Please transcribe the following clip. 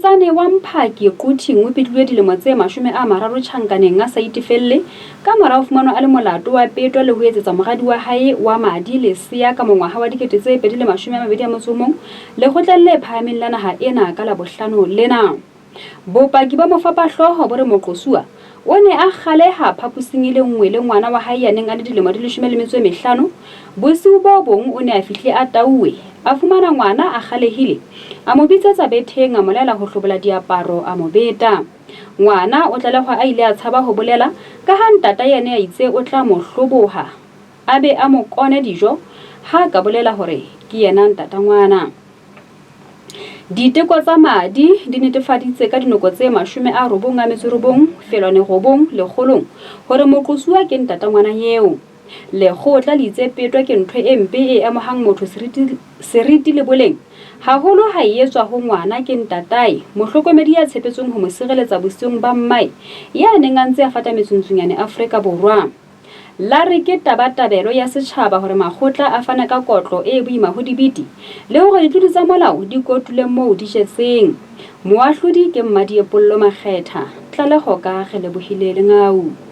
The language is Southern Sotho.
Morantsane wa Mphaki Quthing o pitlilwe dilemo tse 30 tjhankaneng a sa itefelle ka mora ho fumanwa a le molato wa peto le ho etsetsa moradi wa hae wa madi lesea ka mongwaha wa 2021 Lekgotleng le Phahameng la naha ena ka Labohlano lena. Bopaki ba mofapahlooho bo re moqosuwa o ne a kgaleha phaposing e le nngwe le ngwana wa hae ya neng a le dilemo di 15. Bosiu bo bong o ne a fihlile a tauwe, a fumana ngwana a kgalehile, a mo bitsetsa betheng a mo laela ho hlobola diaparo a mo beta. Ngwana o tlalehwa a ile a tshaba ho bolela ka ha ntatae a ne a itse o tla mo hloboha a be a mo kone dijo ha a ka bolela hore ke yena ntata ngwana. Diteko tsa madi di netefaditse ka dinoko tse 99 felwane robong lekgolong hore moqosuwa ke ntata ngwana eo. Lekgotla le itse peto ke ntho e mpe e amohang motho seriti, seriti le boleng, haholo ha e etswa ho ngwana ke ntatae, mohlokomedi ya tshepetsweng ho mo sireletsa bosiong ba mmae ya neng a ntse a fata metsuntsunyane Afrika Borwa. La re ke tabatabelo ya setjhaba hore makgotla a fane ka kotlo e boima ho dibiti le hore ditlodi tsa molao di kotule moo di jetseng. Moahlodi ke Mmadiepollo Makgetha. Tlaleho ka Relebohile Lengau.